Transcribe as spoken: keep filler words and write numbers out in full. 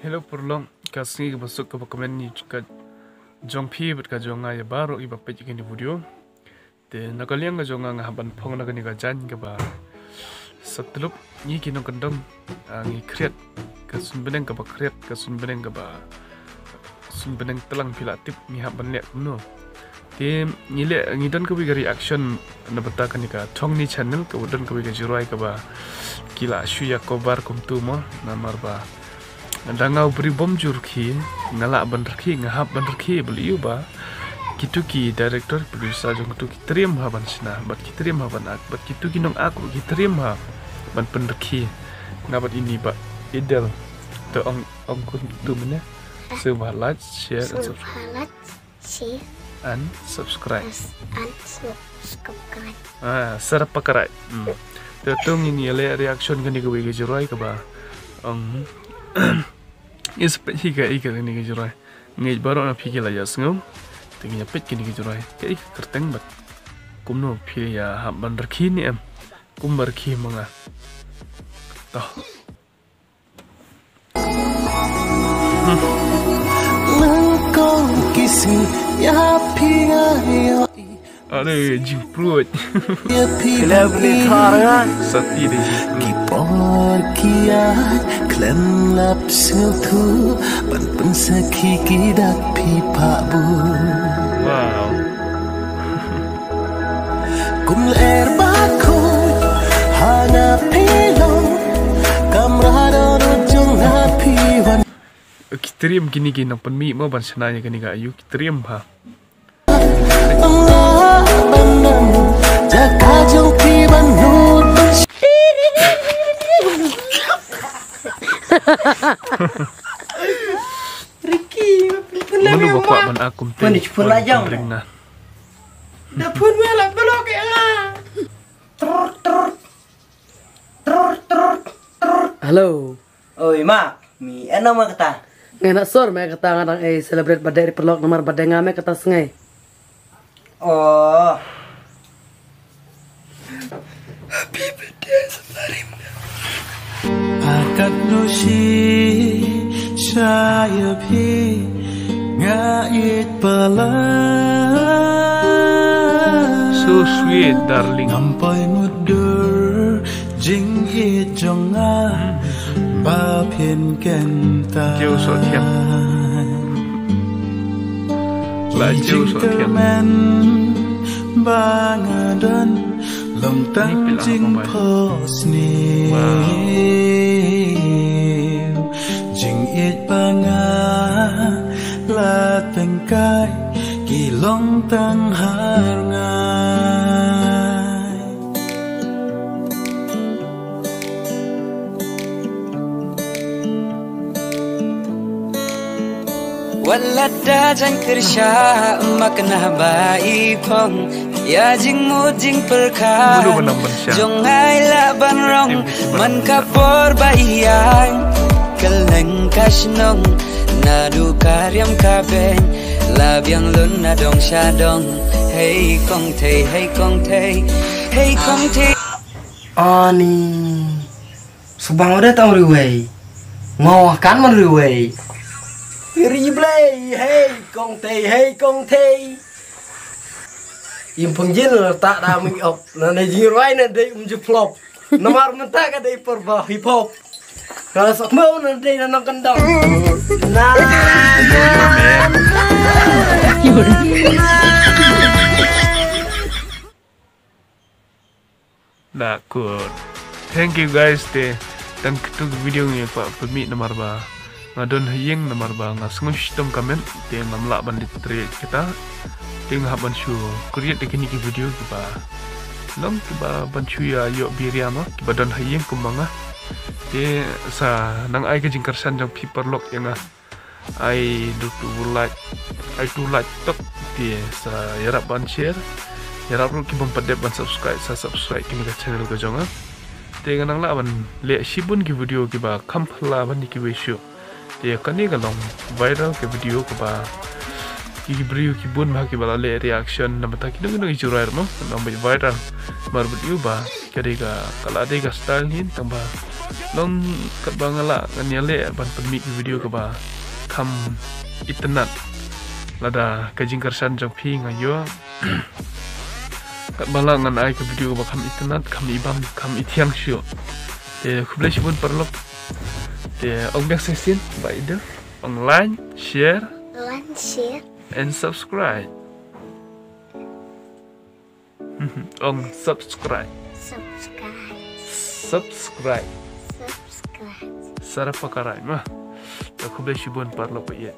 Hello paralok, ka sngi kaba suk kaba kmen ïa ka jong phi bad ka jong nga ïa baroh kiba peit ïa kane ka video. Te na ka liang ka jong nga, nga hap ban phong na kane ka jaiñ kaba sa tyllup ngi ki nongkyndong, ah, ngi khriat ka suiñ bneng kaba khriat, ka suiñ bneng kaba suiñ bneng tlang, phi la tip ngi hap ban leh kumno. Te ngi leh, ngi don kawei ka reaction na bynta kane ka Thongni channel, kaba don kawei ka jingrwai kaba ki la shu ïa cover kumtu mo, namar ba da nga u briew bym ju rkhie, nga lah ban rkhie, nga hap ban rkhie, balei ba kito ki director, producer jong kito ki triem ha ban shna, bad ki triem ha ban act, bad kito ki nongakt ki triem ha ban pynrkhie. Nga bad ine i Bah Idel. Te ong, ong kumtu mynne. Sngewbha like, share and subscribe. Share and subscribe. Yes, and subscribe. Ah, subscribe. Hmm. Te to ngin ïa leh reaction kane kawei ka jingrwai kaba, um, ïa spet hi kaei kane ka jingrwai. Ngeit baroh na phi ki la ïa sngew. Te ngin ïa peit kane ka jingrwai kaei ka kyrteng bad kumno, phi ïa hap ban rkhie ne em? Kumba rkhie ma nga. To. Lengkong ki sngi ïa phi nga ïohi. Are jingpruid. Ïa phi bad ngi. Sati de jingpruid. Ki por ki ïaid khlem lap sngewthuh ban pynsakhi ki dak phi phah bun. Wow. Kum lyer ba khuid ha nga phi long, kamra dohnud jong nga phi wan. Ki triem kine ki nongpynmih mo ban shna ïa kane ka aïu, ki triem ha. Nga ban nang jaka jong phi ban nud ban sh- Ricky, mano ba kwah ban act kum te? Pun, pun lajang. Ring na. Da phone me la block ïa nga. Trrr, trrr. Trrr, trrr, trrr. Hello. Oi, ma, mi eno ma kata. Ngai na sor me kata nga dang ei celebrate birthday ri paralok namar birthday nga me kata sngai. Oh. Happy birthday, Safarim. Akat nushi shaya phi nga it pala. So sweet, darling. Ngam poi mudur jingit jong nga ba phin ken ta. Jiw so thiang. Ba jiw so thiang. Ba nga don long tang jingphohsniew. Jingit ba nga la tyngkai ki long tang har ngai. Wat lada jan kyrsha ma kane ba i phong ïa jingmut jingpyrkhat jong nga i lah ban rong man ka por ba i ïaid kylleng ka shnong naduh ka riam ka beiñ la biang lun na dong sha dong. Hei kong thei, hei kong thei, hei kong thei. Ani. Subang udah tang riwei. Ngo kan man riwei. Ri Blei, hei kong thei, hei kong thei. Im pengjin tak da ming op. Na ne jingrwai na dei um ju flop. Namar mynta ka dei por ba hip hop. Ka la sok mo na dei na nongkyndong. Na. Da kut. Thank you guys, te tang kitu ki video ngi kwah pynmih namar ba nga don ha ïing namar ba nga sngew shitom ka met, te ngam lah ban leit trei kita. Te nga hap ban shu create da kine ki video kiba long kiba ban shu ïa ïoh biria mo kiba don ha ïing kum ma nga. Te sa nang ai ka jingkyrshan jong phi paralok ïa nga. Ai du tu like, ai tu like tok, te sa ïarap ban share, ïarap ruh ki bym pat dep ban subscribe sa subscribe kine ka channel ka jong nga. Te nga nang lah ban leh shibun ki video kiba kham phylla ban ïa kiwei shuh. Te kane ka long viral ka video kaba ki briew ki bun bha kiba la leh reaction na bynta kino kino ki jingrwai ruh mo, nang beit viral. Mar bad ïu ba ka dei ka, ka la dei ka style hin tang ba Long katba nga lah ngan ïaleh ban pynmih ki video kaba kham itynnad. Lada ka jingkyrshan jong phi nga ïoh. Katba lah ngan ai ka video kaba kham itynnad, kham ibam, kham ithiang shuh. Te khublei shibun paralok. Te ong biang sa shisien, ba ïa dep ong like, share, Like, share, and subscribe. Ong subscribe. Subscribe. Subscribe. Subscribe. Sara pakarai ma. Te khublei shibun paralok ba ïa.